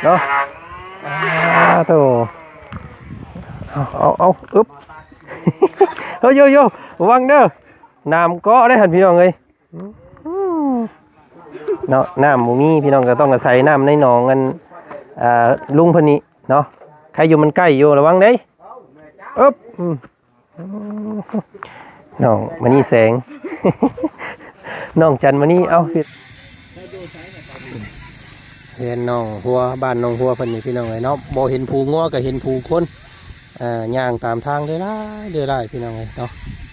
ເນາະ. ອາ ໂທ້ ເອົາ ເອົາ ເອົາ ອຶບ ໂຢ ໂຢ ໂຢ ລະວັງເດີ ນ້ຳເກາະເດ້ຫັ້ນ ພີ່ນ້ອງເອີຍ. ອືມ ເນາະ ນ້ຳບໍ່ມີ ພີ່ນ້ອງກໍຕ້ອງອາໄສນ້ຳໃນໜອງ ອັນ ອ່າ ລຸງເພິ່ນນີ້ເນາະ. ໃຄຢູ່ ມັນໃກ້ຢູ່ ລະວັງເດ້ ອຶບ ອືມ ນ້ອງມະນີແສງ ນ້ອງຈັນມະນີ ເອົ້າ ເຮືອນນ້ອງຫົວ ບ້ານນ້ອງຫົວເພິ່ນນີ້ ພີ່ນ້ອງເອີຍເນາະ. ບໍ່ເຫັນພູງົວກໍເຫັນພູຄົນ ເອີ ຍ່າງຕາມທາງເລື້ອຍໆ ເລື້ອຍໆ ພີ່ນ້ອງເອີຍເນາະ.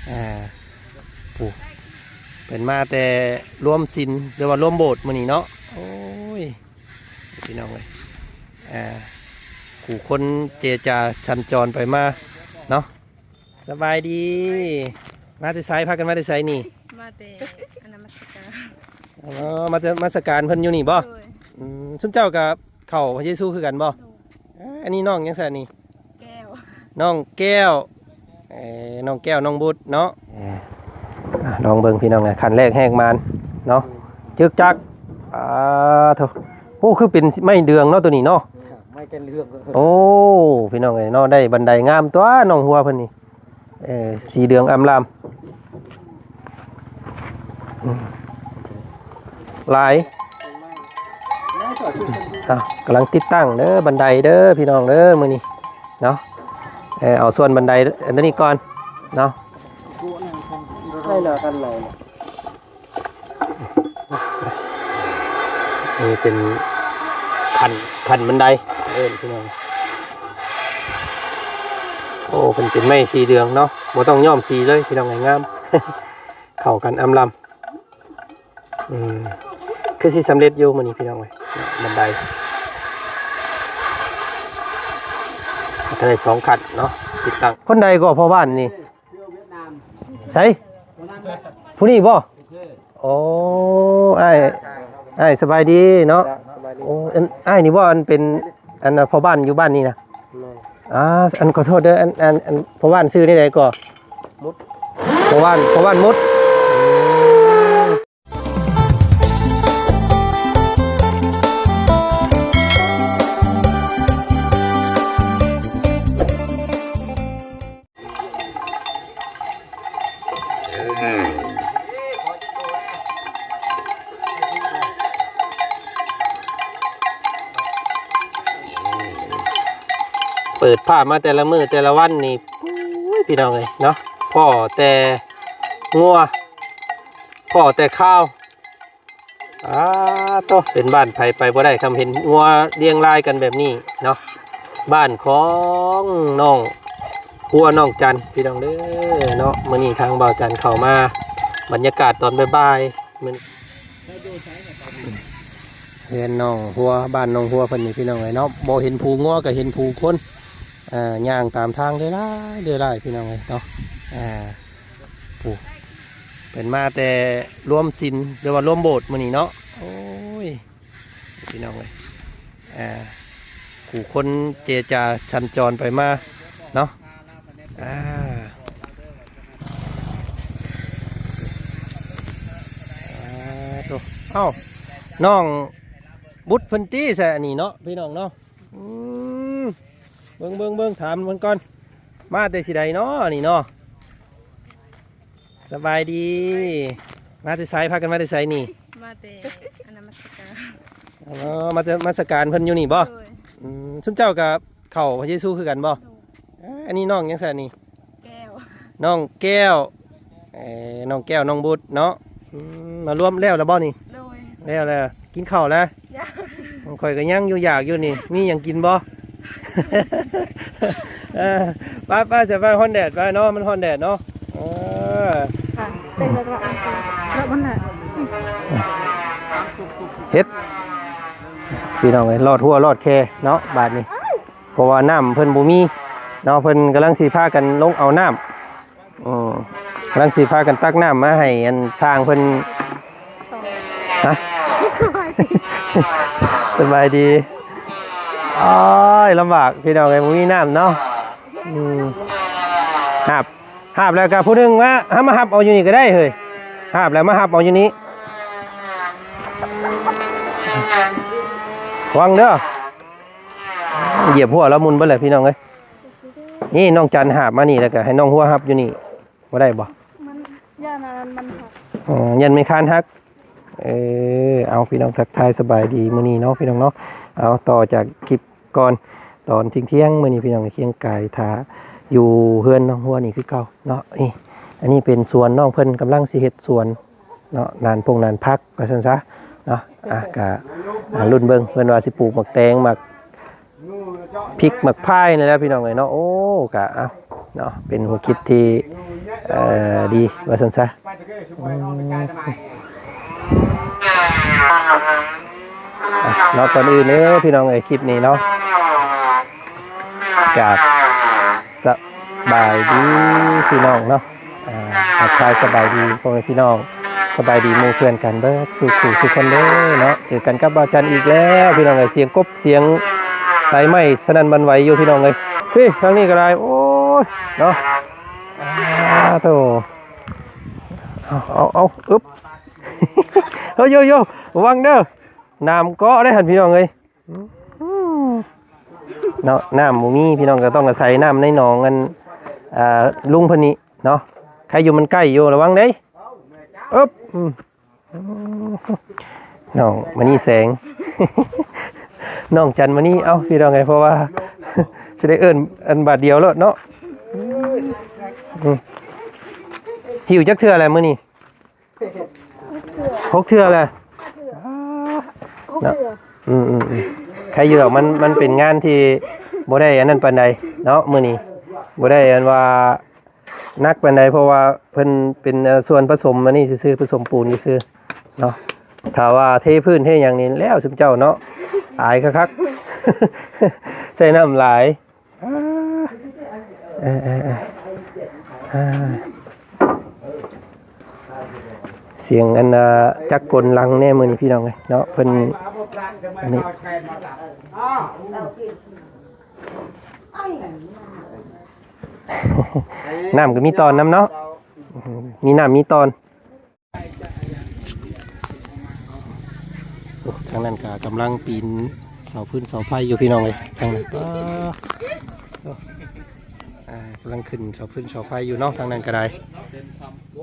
ເອີ ຜູ້ ເພິ່ນມາແຕ່ລວມສິນ ຫຼືວ່າລວມໂບດມື້ນີ້ເນາະ. ໂອ້ຍ ພີ່ນ້ອງເອີຍ ເອີ ຜູ້ຄົນເຈຈາສັນຈອນໄປມາເນາະ. ສະບາຍດີ ມາແຕ່ໃສ? ພາກັນມາແຕ່ໃສນີ້? ມາແຕ່ ອັນ ນະມັດສະການ. ອໍ ມາແຕ່ນະມັດສະການເພິ່ນຢູ່ນີ້ບໍ່? ໂດຍ. ອືມ ຊຸມເຈົ້າກໍເຂົ້າພະເຢຊູຄືກັນບໍ່? ໂດຍ. ເອີ ອັນນີ້ນ້ອງຫຍັງຊັ້ນນີ້? ແກ້ວ ນ້ອງແກ້ວ ເອີ ນ້ອງແກ້ວ ນ້ອງບຸດເນາະ. ເອີ ອ່ະ ລອງເບິ່ງພີ່ນ້ອງເອີຍ ຂັ້ນແລກແຮກມານເນາະ ຈຶກຈັກ. ອ່າ ໂທ້ ໂອ້ ຄືເປັນໄມ້ເດືອງເນາະ ໂຕນີ້ເນາະ ໄມ້ແກ່ນເລື່ອງ. ໂອ້ ພີ່ນ້ອງເອີຍເນາະ ໄດ້ບັນໄດງາມຕົວະ ນ້ອງຫົວເພິ່ນນີ້ ເອີ ສີເດືອງອຳລາມ ອືມ ຫຼາຍ. ອ່ະ ກຳລັງຕິດຕັ້ງເດີ ບັນໄດເດີ ພີ່ນ້ອງເດີ ມື້ນີ້ເນາະ. ເອີ ເອົາສ່ວນບັນໄດອັນນີ້ກ່ອນເນາະ. ໃສ່ໜ້າກັນເລີຍ. ນີ້ເປັນຂັ້ນ ຂັ້ນບັນໄດເດີພີ່ນ້ອງ. ໂອ້ ເພິ່ນເປັນໄມ້ສີເຫຼືອງເນາະ ບໍ່ຕ້ອງຍ້ອມສີເລີຍພີ່ນ້ອງ ງາມ ເຂົ້າກັນອຳລຳ. ອືມ ຄືຊິສຳເລັດຢູ່ມື້ນີ້ພີ່ນ້ອງເອີຍ ບັນໄດ ກໍໄດ້ສອງຂັ້ນເນາະ ຕິດຕັ້ງ. ຄົນໃດກໍພໍ່ບ້ານນີ້? ໃສ? ຜູ້ນີ້ບໍ່? ໂອ້ ອ້າຍ ອ້າຍສະບາຍດີເນາະ. ໂອ້ ອັນ ອ້າຍນີ້ບໍ່ ອັນເປັນ ອັນພໍ່ບ້ານຢູ່ບ້ານນີ້ນະ? ແມ່ນ. ອ່າ ອັນ ຂໍໂທດເດີ ອັນ ອັນ ອັນພໍ່ບ້ານຊື່ແນວໃດກໍ? ມຸດ. ພໍ່ບ້ານ ພໍ່ບ້ານມຸດ. ເປີດພາບມາແຕ່ລະມື້ແຕ່ລະວັນນີ້ ໂອ້ຍ ພີ່ນ້ອງເອີຍເນາະ ພໍ້ແຕ່ງົວ ພໍ້ແຕ່ຄາວ. ອາໂຕ ເປັນບ້ານໃຜໄປບໍ່ໄດ້ ຄຳເຫັນງົວລຽງລາຍກັນແບບນີ້ເນາະ. ບ້ານຂອງນ້ອງຫົວ ນ້ອງຈັນ ພີ່ນ້ອງເດີເນາະ. ມື້ນີ້ທາງບ່າວຈັນເຂົ້າມາ ບັນຍາກາດຕອນບ່າຍໆ ມື້ ເຮືອນນ້ອງຫົວ ບ້ານນ້ອງຫົວເພິ່ນນີ້ ພີ່ນ້ອງເອີຍເນາະ. ບໍ່ເຫັນພູງົວກໍເຫັນພູຄົນ ເອີ ຍ່າງຕາມທາງເລື້ອຍໆ ເລື້ອຍໆ ພີ່ນ້ອງເອີຍເນາະ. ເອີ ຜູ້ ເພິ່ນມາແຕ່ລວມສິນ ຫຼືວ່າລວມໂບດມື້ນີ້ເນາະ. ໂອ້ຍ ພີ່ນ້ອງເອີຍ ອ່າ ຜູ້ຄົນເຈຈາສັນຈອນໄປມາເນາະ. ອ່າ ອ່າ ໂຕ ເອົ້າ ນ້ອງບຸດເພິ່ນຕິ ໃສ່ອັນນີ້ເນາະ ພີ່ນ້ອງເນາະ. ອືມ ເບິ່ງ ເບິ່ງ ເບິ່ງ ຖາມເບິ່ງກ່ອນ ມາແຕ່ຊິໃດເນາະ ນີ້ເນາະ. ສະບາຍດີ ມາແຕ່ໃສ? ພາກັນມາແຕ່ໃສນີ້? ມາແຕ່ ອັນ ນະມັດສະການ. ອໍ ມາແຕ່ນະມັດສະການເພິ່ນຢູ່ນີ້ບໍ່? ໂດຍ. ອືມ ຊຸມເຈົ້າກໍເຂົ້າພະເຢຊູຄືກັນບໍ່? ໂດຍ. ເອີ ອັນນີ້ນ້ອງຫຍັງຊັ້ນນີ້? ແກ້ວ ນ້ອງແກ້ວ ເອີ ນ້ອງແກ້ວ ນ້ອງບຸດເນາະ. ອືມ ມາລວມແລ້ວລະບໍ່ນີ້? ໂດຍ. ແລ້ວລະ ກິນເຂົ້າລະ? ຍັງ ຂ້ອຍກໍຍັງຢູ່ ຢາກຢູ່ນີ້. ມີຫຍັງກິນບໍ່? ເອີ ໄປໆ ສະບາຍ ຮ້ອນແດດ ໄປເນາະ ມັນຮ້ອນແດດເນາະ. ເອີ ເຮັດ ພີ່ນ້ອງເອີຍ ລອດຮົ້ວລອດແຄເນາະ ບາດນີ້ ເພາະວ່ານ້ຳເພິ່ນບໍ່ມີເນາະ. ເພິ່ນກຳລັງຊິພາກັນລົງເອົານ້ຳ ອືມ ກຳລັງຊິພາກັນຕັກນ້ຳມາໃຫ້ອັນຊ່າງເພິ່ນ. ຮະ ສະບາຍດີ ສະບາຍດີ. ໂອ້ຍ ລຳບາກພີ່ນ້ອງເອີຍ ບໍ່ມີນ້ຳເນາະ. ອືມ ຫາບ ຫາບແລ້ວກໍຜູ້ໜຶ່ງມາ ເຮົາມາຮັບເອົາຢູ່ນີ້ກໍໄດ້ເຮີ້ຍ. ຫາບແລ້ວມາຮັບເອົາຢູ່ນີ້ ຫວັງເດີ. ຢຽບຫົວລາວໝຸ່ນເບິດແຫຼະພີ່ນ້ອງເອີຍ. ນີ້ນ້ອງຈັນຫາບມານີ້ ແລ້ວກໍໃຫ້ນ້ອງຫົວຮັບຢູ່ນີ້ ບໍ່ໄດ້ບໍ່? ມັນ ຢ້ານອັນນັ້ນມັນຫັກ. ອໍ ຢ້ານໄມ້ຄ້ານຫັກ. ເອີ ເອົາ ພີ່ນ້ອງ ທັກທາຍສະບາຍດີມື້ນີ້ເນາະ ພີ່ນ້ອງເນາະ. ເອົາ ຕໍ່ຈາກຄລິບກ່ອນ ຕອນທ່ຽງໆມື້ນີ້ ພີ່ນ້ອງ ຄຽງກາຍຖ້າຢູ່ເຮືອນນ້ອງຫົວນີ້ຄືເກົ່າເນາະ. ນີ້ ອັນນີ້ເປັນສວນ ນ້ອງເພິ່ນກຳລັງຊິເຮັດສວນເນາະ ນານພົງນານຜັກວ່າຊັ້ນຊະເນາະ. ອ່ະ ກະ ອ່ະ ລຸ້ນເບິ່ງ ເພິ່ນວ່າຊິປູກໝາກແຕງ ໝາກ ພິກໝາກພາຍນີ້ແຫຼະພີ່ນ້ອງເອີຍເນາະ. ໂອ້ ກະ ເອົາ ເນາະ ເປັນຄວາມຄິດທີ່ ເອີ ດີວ່າຊັ້ນຊະ. ອືມ ອ່ະ ເນາະ ກ່ອນອື່ນເດີພີ່ນ້ອງເອີຍ ຄລິບນີ້ເນາະ ກາບສະບາຍດີພີ່ນ້ອງເນາະ. ອ່າ ທັກທາຍສະບາຍດີພໍ່ແມ່ພີ່ນ້ອງ ສະບາຍດີໝູ່ເພື່ອນກັນເບິດສູ່ຜູ້ສູ່ຄົນເດີເນາະ. ເຈີກັນກັບບ່າວຈັນອີກແລ້ວພີ່ນ້ອງເອີຍ. ສຽງກົບ ສຽງສາຍໄມ້ສະໜັ່ນຫວັ່ນໄຫວຢູ່ພີ່ນ້ອງເອີຍ. ພີ້ ທາງນີ້ກໍໄດ້ ໂອ້ຍ ເນາະ. ອ່າ ໂທ້ ເອົາ ເອົາ ເອົາ ອຶບ ເຮີ້ຍ ໂຢ ໂຢ ລະວັງເດີ ນ້ຳເກາະເດ້ຫັ້ນພີ່ນ້ອງເອີຍ. ອືມ ເນາະ ນ້ຳບໍ່ມີພີ່ນ້ອງ ກໍຕ້ອງອາໄສນ້ຳໃນໜອງ ອັນ ອ່າ ລຸງເພິ່ນນີ້ເນາະ. ໃຄຢູ່ມັນໃກ້ຢູ່ ລະວັງເດ້. ອຶບ ອືມ ນ້ອງມະນີແສງ ນ້ອງຈັນມະນີ. ເອົ້າ ພີ່ນ້ອງເອີຍ ເພາະວ່າ ຊິໄດ້ເອີ້ນອັນບາດດຽວໂລດເນາະ. ອືມ ຫິວຈັກເທື່ອແລ້ວມື້ນີ້? ຫົກເທື່ອແລ້ວ. ຫົກເທື່ອ. ອືມໆໆ ໃຄຢູ່ດອກ ມັນ ມັນເປັນງານທີ່ບໍ່ໄດ້ອັນນັ້ນປານໃດເນາະ ມື້ນີ້ບໍ່ໄດ້ອັນວ່າໜັກປານໃດ ເພາະວ່າເພິ່ນເປັນ ເອີ ສ່ວນປະສົມອັນນີ້ຊື່ໆ ປະສົມປູນຊື່ໆເນາະ. ຖ້າວ່າເທພື້ນເທຫຍັງນີ້ແລ້ວຊຸມເຈົ້າເນາະ ອາຍຄັກໆ ໃສ່ນ້ຳຫຼາຍ. ອ່າ ເອີໆໆ ອ່າ ສຽງອັນ ອ່າ ຈັກກົນຫຼັງແດ່ມື້ນີ້ພີ່ນ້ອງເອີຍເນາະ. ເພິ່ນ ອັນນີ້ ນ້ຳກໍມີຕອນນຳເນາະ ມີນ້ຳມີຕອນ. ໂອ້ ທາງນັ້ນກໍກຳລັງປີນເສົາຟືນເສົາໄຟຢູ່ພີ່ນ້ອງເອີຍ ທາງນັ້ນ. ອ່າ ກຳລັງຂຶ້ນເສົາຟືນເສົາໄຟຢູ່ເນາະ ທາງນັ້ນກໍໄດ້.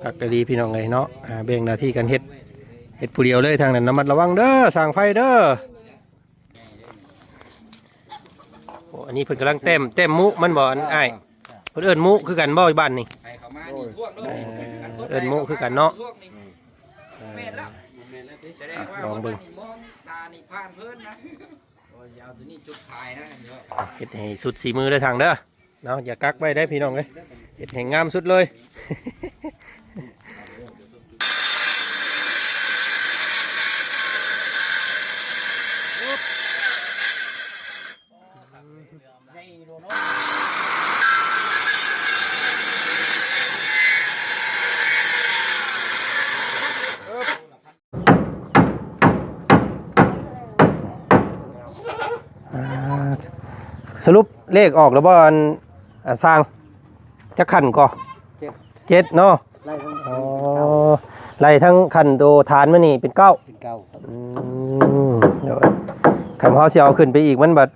ຄັກອີ່ຫຼີພີ່ນ້ອງເອີຍເນາະ. ອ່າ ແບ່ງໜ້າທີ່ກັນເຮັດ ເຮັດຜູ້ດຽວເລີຍ. ທາງນັ້ນລະມັດລະວັງເດີ ສ້າງໄຟເດີ. ໂອ້ ອັນນີ້ເພິ່ນກຳລັງແຕ້ມ ແຕ້ມມຸມັນບໍ່ ອັນອ້າຍ? ເພິ່ນເອີ້ນມຸຄືກັນບໍ່ ຢູ່ບ້ານນີ້? ໃຫ້ເຂົາມານີ້ ເອີ ເອີ້ນມຸຄືກັນເນາະ. ແມ່ນແລ້ວ ສະແດງວ່າ ອ່ະ ລອງເບິ່ງ ຕານີ້ຜ່ານເພິ່ນນະ. ໂອ້ຍ ຊິເອົາຕົວນີ້ຈຸດຂາຍນະ. ເຮັດໃຫ້ສຸດສີມືເດີທາງເດີ. ເນາະ ຢ່າກັກໄວ້ໄດ້ພີ່ນ້ອງເອີຍ ເຮັດໃຫ້ງາມສຸດເລີຍ. ອ່າ ສະຫຼຸບເລກອອກແລ້ວບໍ່ ອັນ ອ່າ ຊ່າງ? ຈັກຂັ້ນກໍ? ເຈັດ ເຈັດເນາະ. ໄລ່ທັງ ອໍ ໄລ່ທັງຂັ້ນໂຕຖານມານີ້ເປັນເກົ້າ ເປັນເກົ້າ. ອືມ ໂດຍ ຄັນເຮົາຊິເອົາຂຶ້ນໄປອີກ ມັນບັດ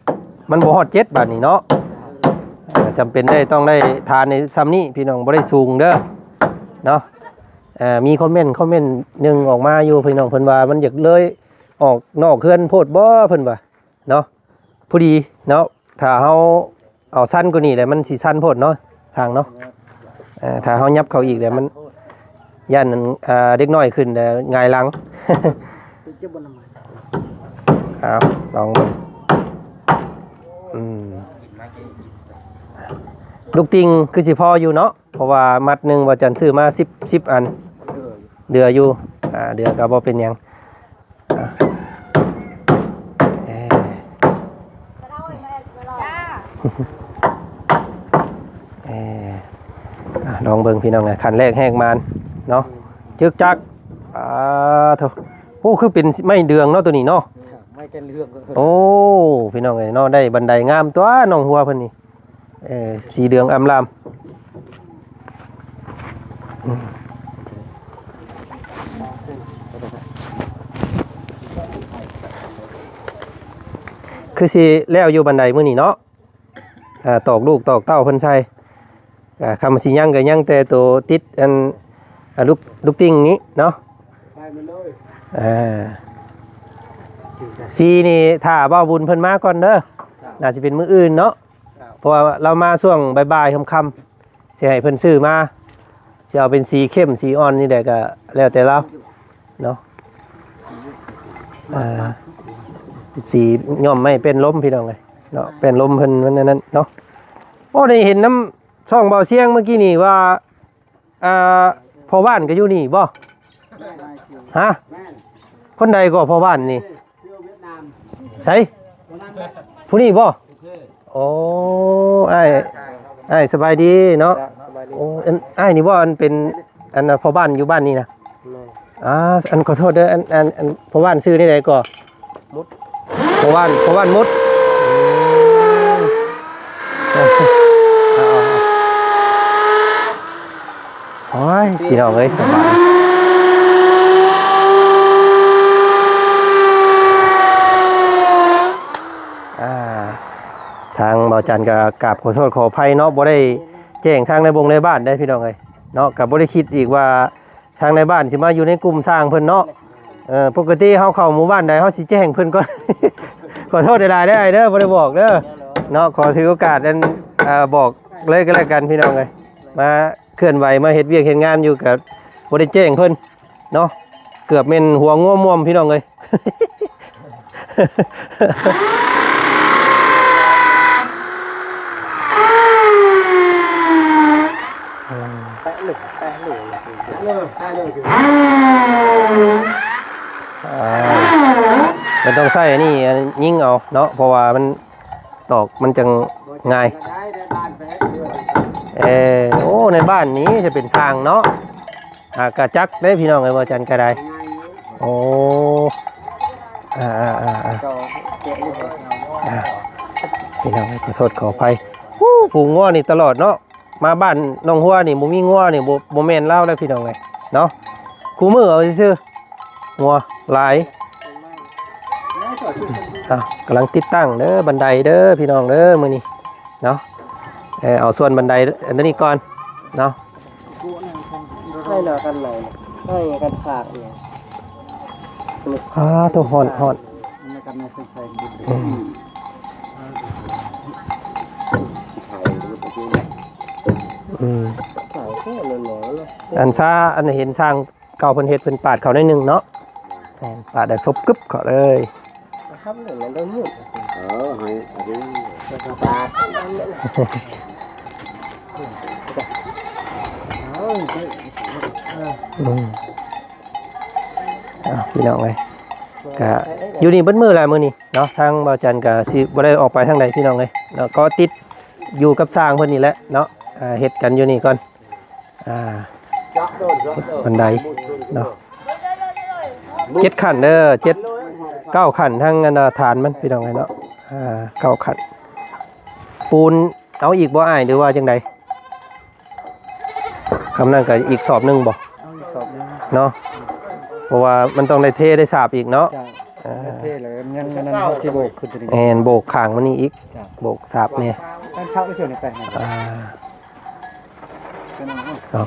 ມັນບໍ່ຮອດເຈັດບາດນີ້ເນາະ. ອ່າ ຈຳເປັນໄດ້ ຕ້ອງໄດ້ຖານໃນຊ່ຳນີ້ພີ່ນ້ອງ ບໍ່ໄດ້ສູງເດີເນາະ. ອ່າ ມີຄອມເມັນ ຄອມເມັນໜຶ່ງອອກມາຢູ່ພີ່ນ້ອງ ເພິ່ນວ່າມັນຢາກເລີຍອອກນອກເຮືອນໂພດບໍ່ ເພິ່ນວ່າເນາະ. ພໍດີເນາະ ຖ້າເຮົາເອົາສັ້ນກວ່ານີ້ແຫຼະ ມັນຊິສັ້ນໂພດເນາະ ຊ່າງເນາະ. ເອີ ຖ້າເຮົາຫຍັບເຂົ້າອີກແລ້ວ ມັນຢ້ານ ອ່າ ເດັກນ້ອຍຂຶ້ນແລ້ວຫງາຍຫຼັງ. ເອົາ ລອງເບິ່ງ. ອືມ ລູກຕິ່ງຄືຊິພໍຢູ່ເນາະ ເພາະວ່າມັດໜຶ່ງວ່າຈັນຊື້ມາສິບ ສິບອັນ ເຫຼືອຢູ່. ອ່າ ເຫຼືອກໍບໍ່ເປັນຫຍັງ. ອ່າ ເອີ ເອີ ອ່າ ລອງເບິ່ງພີ່ນ້ອງເອີຍ ຂັ້ນແລກແຮກມານເນາະ ຈຶກຈັກ. ອ່າ ໂທ້ ໂອ້ ຄືເປັນໄມ້ເດືອງເນາະ ໂຕນີ້ເນາະ ໄມ້ແກ່ນເລື່ອງ. ໂອ້ ພີ່ນ້ອງເອີຍເນາະ ໄດ້ບັນໄດງາມຕົວະ ນ້ອງຫົວເພິ່ນນີ້. ເອີ ສີເຫຼືອງອຳລາມ. ອືມ ຄືຊິແລ້ວຢູ່ບັນໄດມື້ນີ້ເນາະ ອ່າ ຕອກລູກຕອກເຕົ້າເພິ່ນໃສ່ ອ່າ ຄຳວ່າຊິຍັງກໍຍັງແຕ່ໂຕຕິດອັນ ອ່າ ລູກ ລູກຕິ່ງນີ້ເນາະ ໄປມາເລີຍ ອ່າ ສີນີ້ຖ້າບ່າວບຸນເພິ່ນມາກ່ອນເດີ ໜ້າຊິເປັນມື້ອື່ນເນາະ ເພາະວ່າລາວມາຊ່ວງບ່າຍໆ ຄ່ຳໆ ຊິໃຫ້ເພິ່ນຊື້ມາ ຊິເອົາເປັນສີເຂັ້ມສີອ່ອນນີ້ແຫຼະ ກໍແລ້ວແຕ່ລາວເນາະ ອ່າ ສີຍ້ອມໄມ້ເປັນລົມພີ່ນ້ອງເອີຍເນາະ ເປັນລົມເພິ່ນມັນອັນນັ້ນເນາະ ໂອ້ ໄດ້ເຫັນນຳຊ່ອງເບົາຊຽງເມື່ອກີ້ນີ້ວ່າ ອ່າ ພໍ່ບ້ານກໍຢູ່ນີ້ບໍ່? ຮະ? ຄົນໃດກໍພໍ່ບ້ານນີ້? ໃສ? ຜູ້ນີ້ບໍ່? ໂອ້ ອ້າຍ ອ້າຍສະບາຍດີເນາະ ໂອ້ ອັນອ້າຍນີ້ບໍ່ ອັນເປັນ ອັນພໍ່ບ້ານຢູ່ບ້ານນີ້ນະ ອ່າ ອັນຂໍໂທດເດີ ອັນ ອັນ ອັນພໍ່ບ້ານຊື່ແນວໃດກໍ? ມຸດ ພໍ່ບ້ານ ພໍ່ບ້ານມຸດ ໂອ້ຍ ພີ່ນ້ອງເອີຍ ສະບາຍ ອ່າ ທາງເບົາຈັນກໍກາບຂໍໂທດຂໍອະໄພເນາະ ບໍ່ໄດ້ແຈ້ງທາງນາຍບົງນາຍບ້ານໄດ້ພີ່ນ້ອງເອີຍເນາະ ກໍບໍ່ໄດ້ຄິດອີກວ່າ ທາງນາຍບ້ານຊິມາຢູ່ໃນກຸ່ມຊ່າງເພິ່ນເນາະ ເອີ ປົກກະຕິເຮົາເຂົ້າໝູ່ບ້ານໃດເຮົາຊິແຈ້ງເພິ່ນກ່ອນ ຂໍໂທດຫຼາຍໆເດີອ້າຍເດີ ບໍ່ໄດ້ບອກເດີເນາະ ຂໍຖືໂອກາດອັນ ເອີ ບອກເລີຍກໍແລ້ວກັນພີ່ນ້ອງເອີຍ ມາເຄື່ອນໄຫວມາເຮັດວຽກເຮັດງານຢູ່ກໍບໍ່ໄດ້ແຈ້ງເພິ່ນເນາະ ເກືອບແມ່ນຫົວງົວມ່ວມພີ່ນ້ອງເອີຍ. ເອີ ແປະເລີຍ ແປະເລີຍ ເອີ ແປະເລີຍ ອ່າ ມັນຕ້ອງໃຊ້ອັນນີ້ ອັນຍິງເອົາເນາະ ເພາະວ່າມັນຕອກມັນຈັ່ງງ່າຍ ເອີ ໂອ້ ໃນບ້ານນີ້ຈະເປັນຊ່າງເນາະ. ອ່າ ກະຈັກເດ້ພີ່ນ້ອງເອີຍ ບໍ່ຈັນກະໄດ້ ໂອ້ ອ່າໆໆໆ ອ່າ ພີ່ນ້ອງເອີຍ ຂໍໂທດຂໍອະໄພ ໂອ້ ຜູງົວນີ້ຕະຫຼອດເນາະ ມາບ້ານໜອງຫົວນີ້ບໍ່ມີງົວນີ້ ບໍ່ ບໍ່ແມ່ນລາວແລ້ວພີ່ນ້ອງເອີຍເນາະ ຄູ່ມື້ເອົາຊື່ໆ ງົວຫຼາຍ ອ່າ ກຳລັງຕິດຕັ້ງເດີ ບັນໄດເດີພີ່ນ້ອງເດີ ມື້ນີ້ເນາະ ເອີ ເອົາສ່ວນບັນໄດອັນນີ້ກ່ອນເນາະ. ໃຫ້ໜ້າກັນໃໝ່ ໃຫ້ກັນສາກນີ້ ອ້າ ໂທ້ ຮ້ອນ ຮ້ອນ ອືມ ອືມ ອັນຊາ ອັນເຫັນຊ່າງເກົ່າເພິ່ນເຮັດ ເພິ່ນປາດເຂົ້າໜ້ອຍໜຶ່ງເນາະ ແມ່ນ ປາດແລ້ວສົບກຶບເຂົ້າເລີຍ. ທຳເລີຍ ມັນຕ້ອງໝຸນ ເອີ ໃຫ້ອັນນີ້ ປາດ ອືມ ເອົາ ພີ່ນ້ອງເອີຍ ກະຢູ່ນີ້ເບິດມື້ແຫຼະມື້ນີ້ເນາະ ທາງເບົາຈັນກະຊິບໍ່ໄດ້ອອກໄປທາງໃດພີ່ນ້ອງເອີຍເນາະ ກໍຕິດຢູ່ກັບຊ່າງເພິ່ນນີ້ແຫຼະເນາະ ອ່າ ເຮັດກັນຢູ່ນີ້ກ່ອນ. ອ່າ ບັນໄດເນາະ ເຈັດຂັ້ນເດີ ເຈັດ ເກົ້າຂັ້ນ ທັງອັນ ອ່າ ຖານມັນ ພີ່ນ້ອງເອີຍເນາະ ອ່າ ເກົ້າຂັ້ນ ປູນເອົາອີກບໍ່ອ້າຍ ຫຼືວ່າຈັ່ງໃດ? ຄຳນັ້ນກໍອີກສອບໜຶ່ງບໍ່? ເອົາອີກສອບໜຶ່ງເນາະ ເພາະວ່າມັນຕ້ອງໄດ້ເທໄດ້ສາບອີກເນາະ ເຈົ້າ ອ່າ ເທແລ້ວຍັງອັນນັ້ນ ເຮົາຊິໂບກຂຶ້ນຕົວນີ້ ແມ່ນ ໂບກຂ້າງມັນນີ້ອີກ ເຈົ້າ ໂບກສາບແດ່ ອັນເຊົ້າໄດ້ເທື່ອນີ້ໄປ ອ່າ ເນາະ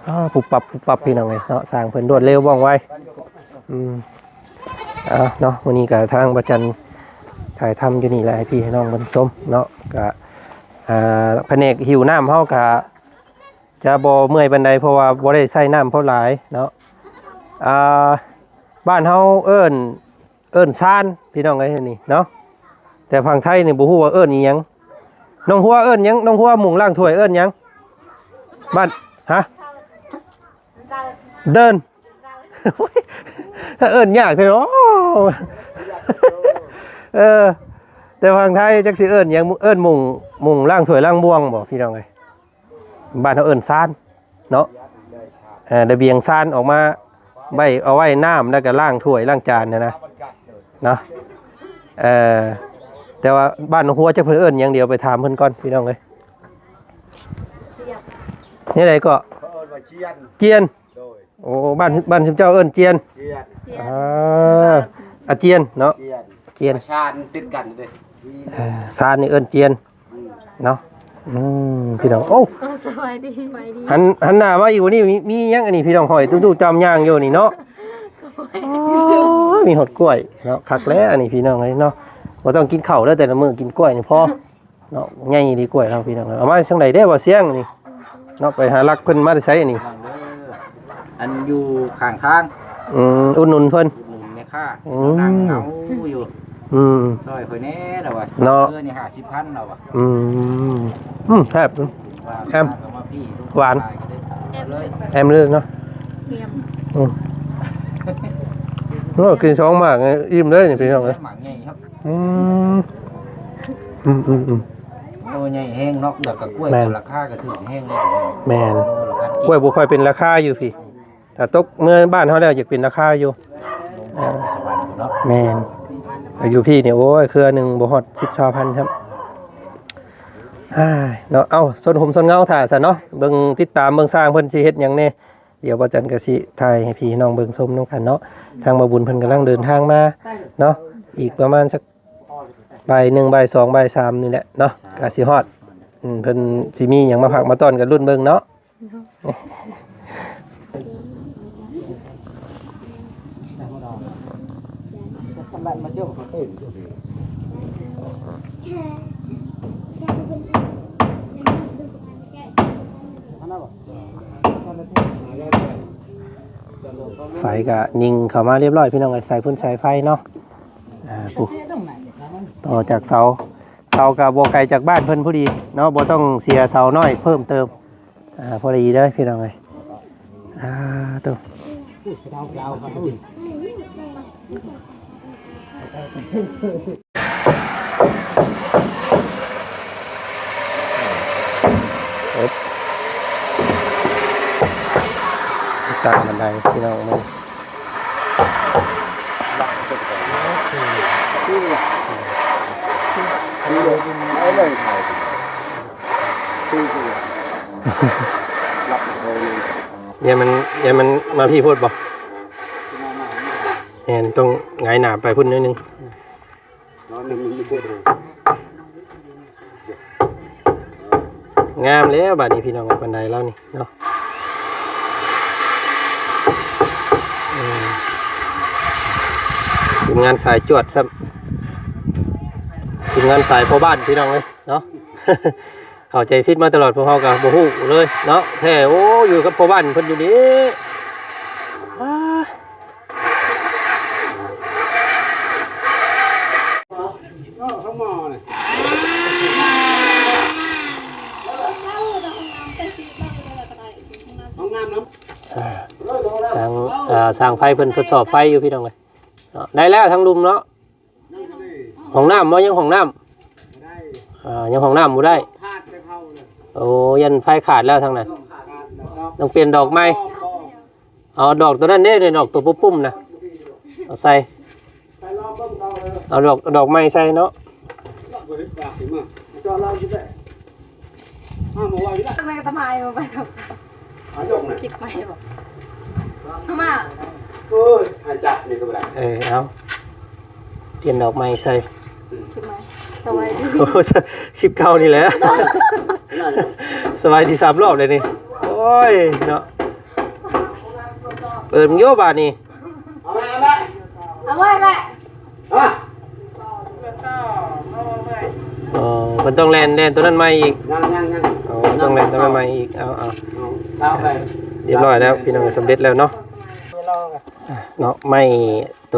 ອ້າວ ປຸບປັບ ປຸບປັບ ພີ່ນ້ອງເອີຍເນາະ ຊ່າງເພິ່ນລວດເລັວວ່ອງໄວ ອືມ ເອົາເນາະ ມື້ນີ້ກໍທາງບໍ່ຈັນຖ່າຍທຳຢູ່ນີ້ແຫຼະ ໃຫ້ພີ່ໃຫ້ນ້ອງເພິ່ນຊົມເນາະ ກໍ ອ່າ ພະແນກຫິ້ວນ້ຳເຮົາກໍຈະບໍ່ເມື່ອຍປານໃດ ເພາະວ່າບໍ່ໄດ້ໃຊ້ນ້ຳເພິ່ນຫຼາຍເນາະ ອ່າ ບ້ານເຮົາເອີ້ນ ເອີ້ນຊານ ພີ່ນ້ອງເອີຍ ນີ້ເນາະ ແຕ່ຝັ່ງໄທນີ້ບໍ່ຮູ້ວ່າເອີ້ນອີ່ຫຍັງ ໜອງຫົວເອີ້ນຫຍັງ? ໜອງຫົວໝຸງລ້າງຖ້ວຍເອີ້ນຫຍັງ? ບ້ານ ຮະ? ເດີນ ເອີ້ນຍາກແທ້ເນາະ ເອີ ແຕ່ຝັ່ງໄທຈັກຊິເອີ້ນຫຍັງ ເອີ້ນໝຸງ ໝຸງລ້າງຖ້ວຍລ້າງບ່ວງບໍ່ ພີ່ນ້ອງເອີຍ? ບ້ານເຮົາເອີ້ນຊານເນາະ ເອີ ລະບຽງຊານອອກມາໄວ້ ເອົາໄວ້ນ້ຳ ແລ້ວກໍລ້າງຖ້ວຍລ້າງຈານຫັ້ນນະ ເນາະ ເອີ ແຕ່ວ່າບ້ານຫົວຈັກເພິ່ນເອີ້ນຫຍັງ ດຽວໄປຖາມເພິ່ນກ່ອນ ພີ່ນ້ອງເອີຍ ແນວໃດກໍ? ເຂົາເອີ້ນວ່າຈຽນ ຈຽນ ໂດຍ ໂອ້ ບ້ານ ບ້ານຊຸມເຈົ້າເອີ້ນຈຽນ ຈຽນ ອ່າ ອາຈຽນເນາະ ຈຽນ ຈຽນ ຊານຕິດກັນເດ້ ເອີ ຊານນີ້ເອີ້ນຈຽນ ອືມ ເນາະ ອືມ ພີ່ນ້ອງ ໂອ້ ເອີ ສະບາຍດີ ສະບາຍດີ ຫັນ ຫັນໜ້າມາອີກ ວັນນີ້ມີ ມີຫຍັງອັນນີ້ ພີ່ນ້ອງຂ້ອຍ ຕູ້ໆຈຳຍ່າງຢູ່ນີ້ເນາະ ໂອ້ຍ ມີຮອດກ້ວຍເນາະ ຄັກແລ້ວອັນນີ້ ພີ່ນ້ອງເອີຍເນາະ ບໍ່ຕ້ອງກິນເຂົ້າເດີ ແຕ່ລະມື້ກິນກ້ວຍນີ້ພໍ ເນາະ ໃຫຍ່ດີກ້ວຍເຮົາພີ່ນ້ອງ ເອົາມາຈັ່ງໃດເດ້ບໍ່ຊຽງນີ້ເນາະ ໄປຫາລັກເພິ່ນມາແຕ່ໃສນີ້ ອັນຢູ່ຂ້າງທາງ ອືມ ອຸດໜູນເພິ່ນ ອຸດໜູນແມ່ຄ້າ ອືມ ນັ່ງເອົາຢູ່ ອືມ ຊ່ອຍຂ້ອຍແດ່ລະວ່າ ເນາະ ເທື່ອນີ້ຫ້າສິບພັນລະວ່າ ອືມ ອືມ ແຊບ ແອມ ຫວານ ແອມເລີຍເນາະ ອືມ ໂອ້ ກິນສອງໝາກນີ້ອີ່ມເລີຍນີ້ພີ່ນ້ອງເອີຍ ໝາກໃຫຍ່ຄັບ ອືມ ອືມໆໆ ໂຕໃຫຍ່ແຮງເນາະ ແລ້ວກໍກ້ວຍ ແມ່ນ ກໍລາຄາກໍຖືກແຮງເດ້ ແມ່ນ ໂລລະພັນກີບ ກ້ວຍບໍ່ຄ່ອຍເປັນລາຄາຢູ່ພີ້ ຖ້າຕົກເມືອບ້ານເຮົາແລ້ວຢາກເປັນລາຄາຢູ່ ເອີ ສະຫວັນພຸ້ນເນາະ ແມ່ນ ແຕ່ຢູ່ພີ້ນີ້ ໂອ້ຍ ເຄືອໜຶ່ງບໍ່ຮອດສິບ ຊາວພັນຊ້ຳ ອ້າຍ ເນາະ ເອົ້າ ຊົນຮົ່ມຊົນເງົາຖ້າຊັ້ນເນາະ ເບິ່ງ ຕິດຕາມເບິ່ງຊ່າງເພິ່ນຊິເຮັດຫຍັງແດ່ ດຽວບ່າວຈັນກໍຊິຖ່າຍໃຫ້ພີ່ນ້ອງເບິ່ງຊົມນຳກັນເນາະ ທາງບ່າວບຸນເພິ່ນກຳລັງເດີນທາງມາເນາະ ອີກປະມານສັກບ່າຍໜຶ່ງ ບ່າຍສອງ ບ່າຍສາມນີ້ແຫຼະເນາະ ກໍຊິຮອດ ອືມ ເພິ່ນຊິມີຫຍັງມາຝາກມາຕ້ອນກໍລຸ້ນເບິ່ງເນາະ. ໄຟກໍຍິງເຂົ້າມາຮຽບຮ້ອຍ ພີ່ນ້ອງເອີຍ ສາຍຟືນສາຍໄຟເນາະ ອ່າ ຜູ້ ຕໍ່ຈາກເສົາ ເສົາກໍບໍ່ໄກຈາກບ້ານເພິ່ນພໍດີເນາະ ບໍ່ຕ້ອງເສຍເສົານ້ອຍເພີ່ມເຕີມ ອ່າ ພໍດີເດີພີ່ນ້ອງເອີຍ ອ່າ ໂຕ ເອີບ ຕັ້ງບັນໄດພີ່ນ້ອງເອີຍ ຢ່າມັນ ຢ່າມັນມາພີ້ໂພດບໍ່? ແມ່ນ ຕ້ອງຫງາຍໜ້າໄປພຸ້ນໜ້ອຍໜຶ່ງ. ງາມແລ້ວບາດນີ້ພີ່ນ້ອງ ບັນໄດລາວນີ້ເນາະ ອືມ ທີມງານສາຍຈວດຊ້ຳ ທີມງານສາຍພໍ່ບ້ານພີ່ນ້ອງເອີຍເນາະ ເຂົ້າໃຈຜິດມາຕະຫຼອດ ພວກເຮົາກໍບໍ່ຮູ້ເລີຍເນາະ ແທ້ ໂອ້ ຢູ່ກັບພໍ່ບ້ານເພິ່ນຢູ່ນີ້ ອາ. ຫ້ອງນ້ຳນຳ ອ່າ ທາງ ອ່າ ຊ່າງໄຟເພິ່ນທົດສອບໄຟຢູ່ພີ່ນ້ອງເອີຍເນາະ ໄດ້ແລ້ວທາງລຸ່ມເນາະ ຫ້ອງນ້ຳບໍ່ ຍັງຫ້ອງນ້ຳ ອ່າ ຍັງຫ້ອງນ້ຳບໍ່ໄດ້ ໂອ້ ຢ້ານໄຟຂາດແລ້ວທາງນັ້ນ ຕ້ອງປ່ຽນດອກໃໝ່. ເອົາດອກຕົວນັ້ນເດ້ ດອກຕົວປຸ້ມໆນະ ເອົາໃສ່ ເອົາດອກ ດອກໃໝ່ໃສ່ເນາະ ແມ່ນຕະພາຍບໍ່ໄປ ຄລິບໃໝ່ບໍ່ ເອົາມາ ໂອ້ຍ ໃຫ້ຈັບນີ້ກໍບໍ່ໄດ້ ເອີ ເອົາ ປ່ຽນດອກໃໝ່ໃສ່ ຄລິບໃໝ່ ສະບາຍດີ ໂອ້ ຄລິບເກົ່ານີ້ແຫຼະ ສະບາຍດີສາມລອບເລີຍນີ້ ໂອ້ຍ ເນາະ. ເປີດມັນໂຍບາດນີ້ ເອົາໄວ້ ເອົາໄວ້ ເອົາໄວ້ແມ່ ຮະ ອໍ ເພິ່ນຕ້ອງແລ່ນ ແລ່ນຕົວນັ້ນໃໝ່ອີກ ຍັງ ຍັງ ຍັງ ອໍ ຕ້ອງແລ່ນຕົວນັ້ນໃໝ່ອີກ ເອົາ ເອົາ ເອົາໄປ ຮຽບຮ້ອຍແລ້ວ ພີ່ນ້ອງ ສຳເລັດແລ້ວເນາະ ເນາະ ໄມ້ໂຕ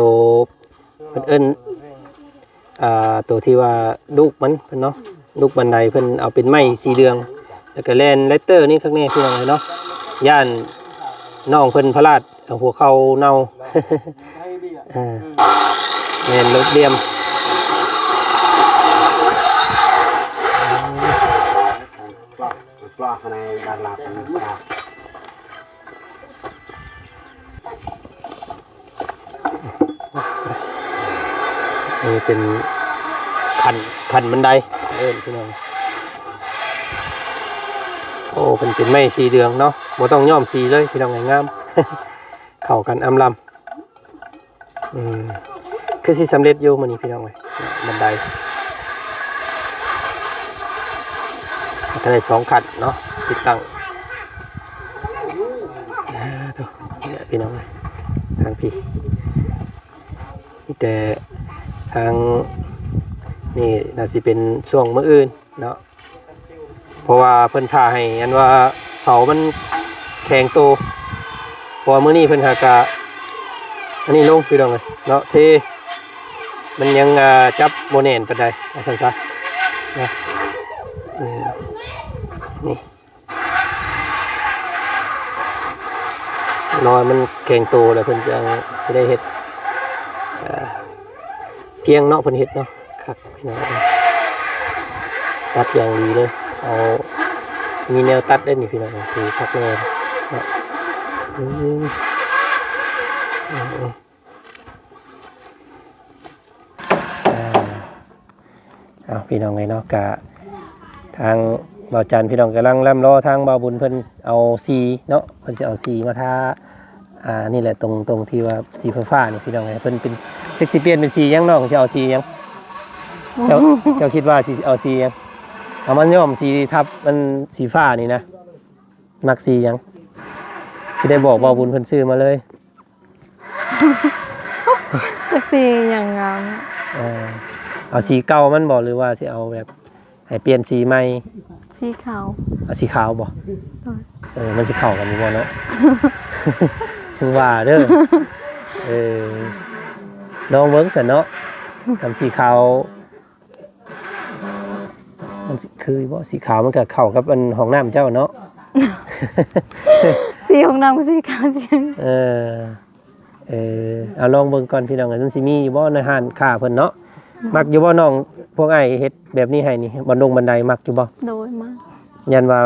ເພິ່ນເອີ້ນ ອ່າ ໂຕທີ່ວ່າລູກມັນເພິ່ນເນາະ ລູກບັນໄດເພິ່ນເອົາເປັນໄມ້ສີເຫຼືອງ ແລ້ວກໍແລ່ນແລັດເຕີນີ້ຄັກແນ່ພີ່ນ້ອງເອີຍເນາະ ຢ້ານນ້ອງເພິ່ນພະລາດ ເອົາຫົວເຂົ່າເນົ່າ ເອີ ແມ່ນລົດລ່ຽມ. ນີ້ເປັນຂັ້ນ ຂັ້ນບັນໄດ ເອີ້ນພີ່ນ້ອງ ໂອ້ ເພິ່ນເປັນໄມ້ສີເຫຼືອງເນາະ ບໍ່ຕ້ອງຍ້ອມສີເລີຍພີ່ນ້ອງ ງາມ ເຂົ້າກັນອຳລຳ ອືມ ຄືຊິສຳເລັດຢູ່ມື້ນີ້ພີ່ນ້ອງເອີຍ ບັນໄດ ກໍໄດ້ສອງຂັ້ນເນາະ ຕິດຕັ້ງ ອ່າ ໂທ້ ພີ່ນ້ອງເອີຍ ທາງພີ້ ມີແຕ່ທາງນີ້ໜ້າຊິເປັນຊ່ວງມື້ອື່ນເນາະ ເພາະວ່າເພິ່ນຖ້າໃຫ້ອັນວ່າເສົາມັນແຂງໂຕ ເພາະວ່າມື້ນີ້ເພິ່ນຫາກະອັນນີ້ລົງ ພີ່ນ້ອງເອີຍເນາະ ເທ ມັນຍັງ ອ່າ ຈັບບໍ່ແໜ້ນປານໃດ ວ່າຊັ້ນຊະນະ ອືມ ນີ້ ລໍໃຫ້ມັນແຂງໂຕແລ້ວເພິ່ນຈັ່ງຊິໄດ້ເຮັດ ອ່າ ພຽງເນາະ ເພິ່ນເຮັດເນາະ ຄັກ ພີ່ນ້ອງ ຕັດຢ່າງດີເລີຍ ເອົາ ມີແນວຕັດໄດ້ນີ້ ພີ່ນ້ອງ ຄືຄັກແນ່ເນາະ ອືມ ອືມ ອືມ ອ່າ ເອົາ ພີ່ນ້ອງເອີຍເນາະ ກະທາງບ່າວຈັນ ພີ່ນ້ອງກຳລັງລ່ຳລໍທາງບ່າວບຸນເພິ່ນເອົາສີເນາະ ເພິ່ນຊິເອົາສີມາທາ ອ່າ ນີ້ແຫຼະ ຕົງ ຕົງທີ່ວ່າສີຟ້າໆນີ້ ພີ່ນ້ອງເອີຍ ເພິ່ນເປັນ ຈັກຊິປ່ຽນເປັນສີຫຍັງ ນ້ອງຊິເອົາສີຫຍັງ? ເຈົ້າ ເຈົ້າຄິດວ່າຊິເອົາສີຫຍັງ? ເອົາມາຍ້ອມສີທັບອັນສີຟ້ານີ້ນະ ມັກສີຫຍັງ? ຊິໄດ້ບອກບ່າວບຸນເພິ່ນຊື້ມາເລີຍ. ຈັກສີຫຍັງງາມ? ເອີ ເອົາສີເກົ່າມັນບໍ່ ຫຼືວ່າຊິເອົາແບບໃຫ້ປ່ຽນສີໃໝ່? ສີຂາວ. ເອົາສີຂາວບໍ່? ໂດຍ. ເອີ ມັນຊິເຂົ້າກັນຢູ່ບໍ່ເນາະ? ເຖິງວ່າເດີ. ເອີ ລອງເບິ່ງຊັ້ນເນາະ ຄັນສີຂາວ ມັນຊິຄືຢູ່ບໍ່? ສີຂາວມັນກໍເຂົ້າກັບອັນຫ້ອງນ້ຳເຈົ້າເນາະ. ສີຫ້ອງນ້ຳກໍສີຂາວ ເອີ ເອີ ເອົາລອງເບິ່ງກ່ອນພີ່ນ້ອງເອີຍ ມັນຊິມີຢູ່ບໍ່ໃນຮ້ານຄ້າເພິ່ນເນາະ. ອືມ ມັກຢູ່ບໍ່ນ້ອງ ພວກອ້າຍເຮັດແບບນີ້ໃຫ້ນີ້ ບັນດົງບັນໄດມັກຢູ່ບໍ່? ໂດຍ ມັກ. ຢ້ານວ່າ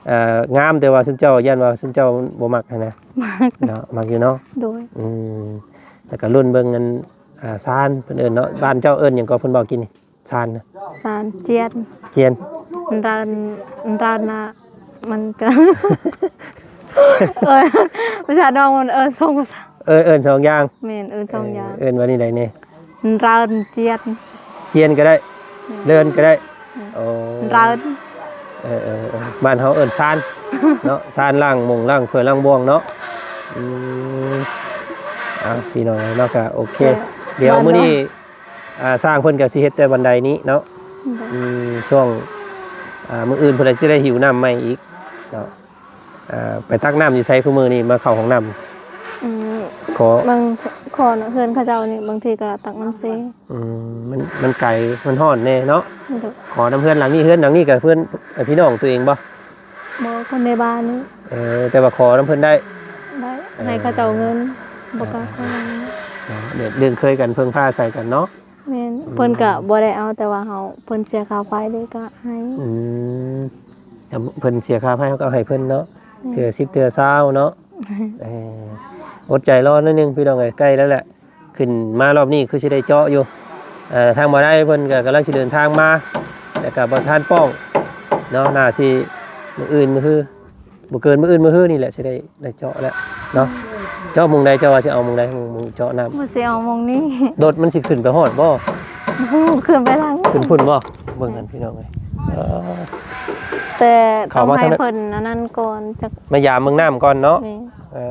ເອີ ງາມ ແຕ່ວ່າຊຸມເຈົ້າ ຢ້ານວ່າຊຸມເຈົ້າບໍ່ມັກຫັ້ນນະ. ມັກເນາະ ມັກຢູ່ເນາະ. ໂດຍ. ອືມ ແລ້ວກໍລຸ້ນເບິ່ງອັນ ອ່າ ຊານເພິ່ນເອີ້ນເນາະ ບ້ານເຈົ້າເອີ້ນຫຍັງກໍເພິ່ນເວົ້າກີ້ນີ້? ຊານນະ ຊານຈຽນ ຈຽນ ເອີ້ນ ເອີ້ນນະ ມັນກໍ ເອີ້ນ ພາສາດອງມັນເອີ້ນສອງພາສາ ເອີ້ນ ເອີ້ນສອງຢ່າງ ແມ່ນ ເອີ້ນສອງຢ່າງ ເອີ້ນວ່ານີ້ໃດແດ່? ເອີ້ນຈຽນ ຈຽນກໍໄດ້ ແມ່ນ ເອີ້ນກໍໄດ້ ແມ່ນ ໂອ້ ເອີ້ນ ເອີໆໆ ບ້ານເຮົາເອີ້ນຊານເນາະ ຊານລ້າງມົງລ້າງຖ້ວຍລ້າງບ່ວງເນາະ ອືມ ເອົາ ພີ່ນ້ອງເນາະ ກໍໂອເຄ ເອີ ດຽວມື້ນີ້ ອ່າ ຊ່າງເພິ່ນກໍຊິເຮັດແຕ່ບັນໄດນີ້ເນາະ ໂດຍ ອືມ ຊ່ວງ ອ່າ ມື້ອື່ນເພິ່ນກໍຊິໄດ້ຫິວນ້ຳໃໝ່ອີກເນາະ ອ່າ ໄປຕັກນ້ຳຢູ່ໃສ ຄືມື້ນີ້ມາເຂົ້າຫ້ອງນ້ຳ ອືມ ຂໍ ບາງ ຂໍເຮືອນເຂົາເຈົ້ານີ້ ບາງທີກໍຕັກນ້ຳເຊ ອືມ ມັນ ມັນໄກ ມັນຮ້ອນແດ່ເນາະ ໂດຍ ຂໍນຳເຮືອນຫຼັງນີ້ ເຮືອນຫຼັງນີ້ກໍເພື່ອນ ພີ່ນ້ອງຕົວເອງບໍ່? ບໍ່ ຄົນໃນບ້ານນີ້ ເອີ ແຕ່ວ່າຂໍນຳເພິ່ນໄດ້ ໄດ້ ເອີ ໃຫ້ເຂົາເຈົ້າເງິນ ບໍ່ກ້າຂໍ ເອີ ເອີ ເອີ ເນາະ ເລື່ອງເຄີຍກັນ ເພິ່ງພາອາໄສກັນເນາະ ແມ່ນ ອືມ ເພິ່ນກະບໍ່ໄດ້ເອົາ ແຕ່ວ່າເຮົາ ເພິ່ນເສຍຄ່າໄຟເດ້ກະໃຫ້ ອືມ ເພິ່ນເສຍຄ່າໄຟເຮົາກໍເອົາໃຫ້ເພິ່ນເນາະ ແມ່ນ ເທື່ອສິບເທື່ອຊາວເນາະ ເອີ ອົດໃຈລໍໜ້ອຍໜຶ່ງ ພີ່ນ້ອງເອີຍ ໃກ້ແລ້ວແຫຼະ ຂຶ້ນມາລອບນີ້ຄືຊິໄດ້ເຈາະຢູ່ ເອີ ທາງບໍ່ໄດ້ເພິ່ນກໍກຳລັງຊິເດີນທາງມາ ແລ້ວກໍບໍ່ທັນປ້ອງເນາະ ໜ້າຊິມື້ອື່ນມື້ຮື ບໍ່ເກີນມື້ອື່ນມື້ຮືນີ້ແຫຼະ ຊິໄດ້ ໄດ້ເຈາະແລ້ວເນາະ ເຈາະໝ່ອງໃດ ເຈົ້າວ່າຊິເອົາໝ່ອງໃດ ໝ່ອງ ໝ່ອງເຈາະນ້ຳ ວ່າຊິເອົາໝ່ອງນີ້ ລົດມັນຊິຂຶ້ນໄປຮອດບໍ່? ບໍ່ຮູ້ ຂຶ້ນໄປທາງ ຂຶ້ນພຸ້ນບໍ່? ເບິ່ງກັນ ແມ່ນ ພີ່ນ້ອງເອີຍ ເອີ ແຕ່ຕ້ອງໃຫ້ເພິ່ນອັນນັ້ນກ່ອນ ຈັກມາຢາມເບິ່ງນ້ຳກ່ອນເນາະ ແມ່ນ ເອີ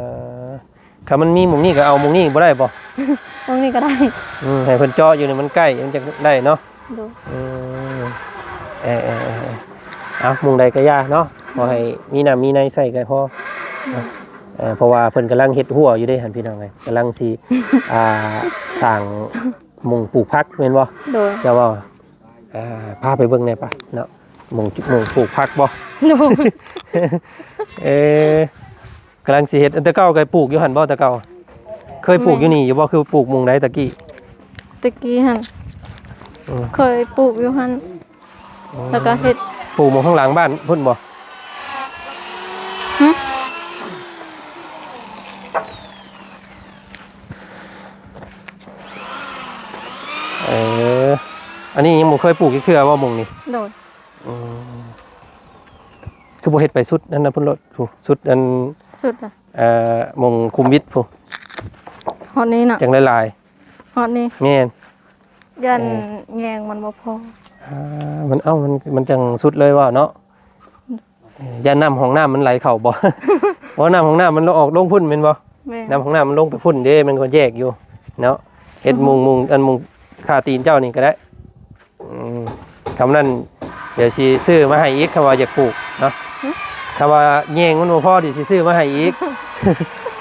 ຄັນມັນມີໝ່ອງນີ້ກໍເອົາໝ່ອງນີ້ບໍ່ໄດ້ບໍ່? ໝ່ອງນີ້ກໍໄດ້ ອືມ ໃຫ້ເພິ່ນເຈາະຢູ່ນີ້ມັນໃກ້ ມັນຈະໄດ້ເນາະ ໂດຍ ອືມ ເອີໆໆ ເອົາ ໝ່ອງໃດກໍຢ່າເນາະ ຂໍໃຫ້ມີນ້ຳມີໃນໃຊ້ກໍພໍ ເອີ ເພາະວ່າເພິ່ນກຳລັງເຮັດຮົ້ວຢູ່ເດ້ຫັ້ນ ພີ່ນ້ອງເອີຍ ກຳລັງຊິ ອ່າ ສ້າງໝ່ອງປູກຜັກແມ່ນບໍ່? ໂດຍ ເຈົ້າເວົ້າ ອ່າ ພາໄປເບິ່ງແດ່ປະເນາະ ໝ່ອງ ໝ່ອງປູກຜັກບໍ່? ໂດຍ ເອີ ກຳລັງຊິເຮັດ ແຕ່ເກົ່າກໍປູກຢູ່ຫັ້ນບໍ່ ແຕ່ເກົ່າ? ເຄີຍປູກຢູ່ນີ້ຢູ່ບໍ່? ຄືປູກໝ່ອງໃດຕະກີ້? ຕະກີ້ຫັ້ນ ອືມ ເຄີຍປູກຢູ່ຫັ້ນ ອືມ ແລ້ວກໍເຮັດ ປູກໝ່ອງຂ້າງຫຼັງບ້ານພຸ້ນບໍ່? ຫຶ? ເອີ ອັນນີ້ຍັງບໍ່ເຄີຍປູກຈັກເທື່ອບໍ່ ໝ່ອງນີ້? ໂດຍ. ອືມ ຄືບໍ່ເຮັດໄປສຸດນັ້ນນະ ພຸ້ນໂລດ ພຸ້ນ ສຸດອັນ ສຸດອະ ເອີ ໝ່ອງຄຸມວິດພຸ້ນ ຮອດນີ້ນະ ຈັ່ງຫຼາຍ ຮອດນີ້ ແມ່ນ ຢ້ານ ເອີ ແຍງມັນບໍ່ພໍ ອ່າ ມັນ ເອົ້າ ມັນ ມັນຈັ່ງສຸດເລີຍວ່າເນາະ ເອີ ຢ້ານນ້ຳຫ້ອງນ້ຳມັນໄຫຼເຂົ້າບໍ່? ເພາະນ້ຳຫ້ອງນ້ຳມັນອອກລົງພຸ້ນແມ່ນບໍ່? ແມ່ນ ນ້ຳຫ້ອງນ້ຳມັນລົງໄປພຸ້ນເດ້ ມັນກໍແຍກຢູ່ເນາະ ເຮັດມຸງ ມຸງ ອັນມຸງຄາຕີນເຈົ້ານີ້ກໍໄດ້. ອືມ ຄຳນັ້ນ ດຽວຊິຊື້ມາໃຫ້ອີກ ຄຳວ່າຢາກປູກເນາະ ຫຶ? ຄຳວ່າແຍງມັນບໍ່ພໍ ດຽວຊິຊື້ມາໃຫ້ອີກ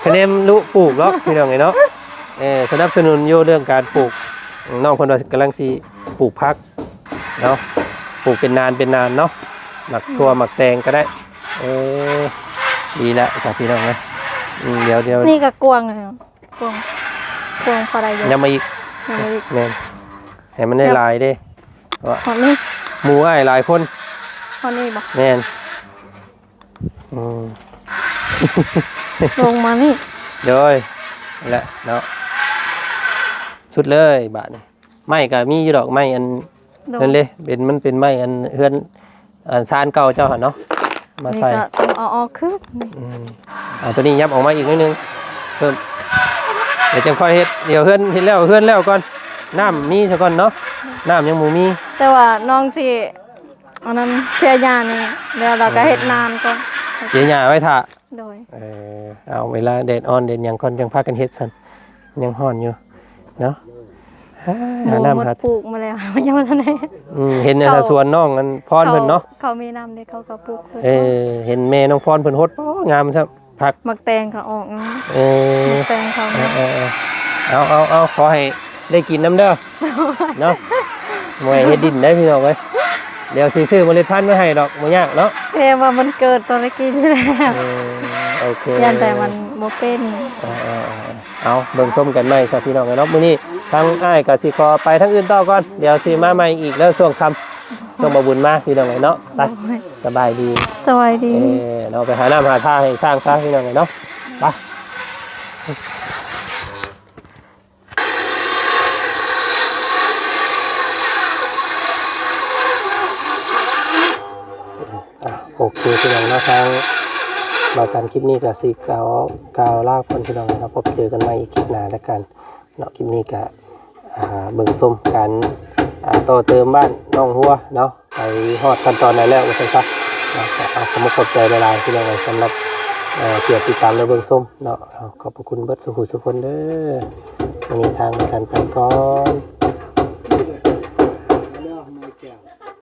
ຄະແນນລຸປູກດອກ ພີ່ນ້ອງເອີຍເນາະ ເອີ ສະໜັບສະໜູນຢູ່ເລື່ອງການປູກ ນ້ອງເພິ່ນວ່າກຳລັງຊິປູກຜັກເນາະ ປູກເປັນນານເປັນນານເນາະ ໝາກຖົ່ວ ໝາກແຕງກໍໄດ້ ເອີ ດີແລ້ວຈ້ະ ພີ່ນ້ອງເອີຍ ອືມ ດຽວ ດຽວ ນີ້ກໍກວ້າງແລ້ວ ກວ້າງ ກວ້າງພໍໄດ້ຢູ່ ຍັງມາອີກ ຍັງມາອີກ ແມ່ນ ໃຫ້ມັນໄດ້ຫຼາຍເດ້ ເພາະວ່າ ຮອດນີ້ ໝູ່ອ້າຍຫຼາຍຄົນ ຮອດນີ້ບໍ່? ແມ່ນ ອືມ ລົງມານີ້ ໂດຍ ນັ້ນແຫຼະເນາະ ສຸດເລີຍບາດນີ້ ໄມ້ກໍມີຢູ່ດອກ ໄມ້ອັນ ໂດຍ ນັ້ນເດ້ ເປັນ ມັນເປັນໄມ້ອັນເຮືອນ ອັນຊານເກົ່າເຈົ້າຫັ້ນເນາະ ມາໃສ່ ນີ້ກໍຕ້ອງເອົາອອກຄືນ ອືມ ເອົາຕົວນີ້ຫຍັບອອກມາອີກໜ້ອຍໜຶ່ງ ເພີ່ມ ດຽວຈັ່ງຄ່ອຍເຮັດ ດຽວເຮືອນ ເຮັດແລ້ວ ເຮືອນແລ້ວກ່ອນ ນ້ຳມີຊະກ່ອນເນາະ ນ້ຳຍັງບໍ່ມີ ແຕ່ວ່ານ້ອງຊິ ອັນນັ້ນເສຍຫຍ້ານີ້ ແລ້ວລາວກໍເຮັດນານກ່ອນ ເສຍຫຍ້າໄວ້ຖ້າ ໂດຍ ເອີ ເອົາເວລາແດດອ່ອນແດດຫຍັງກ່ອນ ຈັ່ງພາກັນເຮັດຊັ້ນ ຍັງຮ້ອນຢູ່ເນາະ ຫາ ຫານ້ຳ ໝູ່ ຫາ ປູກມາແລ້ວ ຍັງບໍ່ທັນໄດ້ ອືມ ເຫັນອັນ ເຂົາ ສວນນ້ອງອັນພອນເພິ່ນເນາະ ເຂົາ ເຂົາມີນ້ຳເດ້ ເຂົາກໍປູກເພິ່ນ ເອີ ເຫັນແມ່ນ້ອງພອນເພິ່ນຫົດ ໂອ້ ງາມຊ້ຳ ຜັກ ໝາກແຕງກໍອອກເນາະ ເອີ ໝາກແຕງເຂົາ ເອີ ເນາະ ເອີ ເອີ ເອົາ ເອົາ ເອົາ ຂໍໃຫ້ໄດ້ກິນນຳເດີເນາະ ບໍ່ໃຫ້ເຮັດດິນໄດ້ພີ່ນ້ອງເອີຍ ດຽວຊິຊື້ເມລັດພັນມາໃຫ້ດອກ ບໍ່ຍາກເນາະ ແຕ່ວ່າມັນເກີດຕອນຕະກີ້ນີ້ແຫຼະ ເອີ ໂອເຄ ຢ້ານແຕ່ມັນບໍ່ເປັນ ເອີ ເອີ ເອີ ເອົາ ເບິ່ງຊົມກັນໃໝ່ຊະພີ່ນ້ອງເອີຍເນາະ ມື້ນີ້ທາງອ້າຍກໍຊິຂໍໄປທາງອື່ນຕໍ່ກ່ອນ ດຽວຊິມາໃໝ່ອີກເດີ ຊ່ວງຄ່ຳ ຊ່ວງບໍ່ບຸນມາ ພີ່ນ້ອງເອີຍເນາະ ໄປ ໂດຍ ສະບາຍດີ ສະບາຍດີ ເອີ ເນາະ ໄປຫານ້ຳຫາທ່າໃຫ້ຊ້າງຊະ ພີ່ນ້ອງເອີຍເນາະ ໄປ. ອ່ະ ໂອເຄ ພີ່ນ້ອງເນາະ ທາງບ່າວຈັນ ຄລິບນີ້ກໍຊິກ່າວ ກ່າວລາກ່ອນ ພີ່ນ້ອງເນາະ ພົບເຈີກັນໃໝ່ອີກຄລິບໜ້າແລ້ວກັນເນາະ ຄລິບນີ້ກໍ ອ່າ ເບິ່ງຊົມການ ອ່າ ຕໍ່ເຕີມບ້ານໜອງຫົວເນາະ ໄປຮອດຂັ້ນຕອນໃດແລ້ວວ່າຊັ້ນຊະເນາະ ກໍເອົາ ຂອບອົກຂອບໃຈຫຼາຍໆ ພີ່ນ້ອງເອີຍ ສຳລັບ ເອ່ອ ທີ່ຕິດຕາມ ແລະ ເບິ່ງຊົມເນາະ ເອົາ ຂອບພະຄຸນເບິດສູ່ຜູ້ສູ່ຄົນເດີ ມື້ນີ້ທາງບ່າວຈັນໄປກ່ອນ.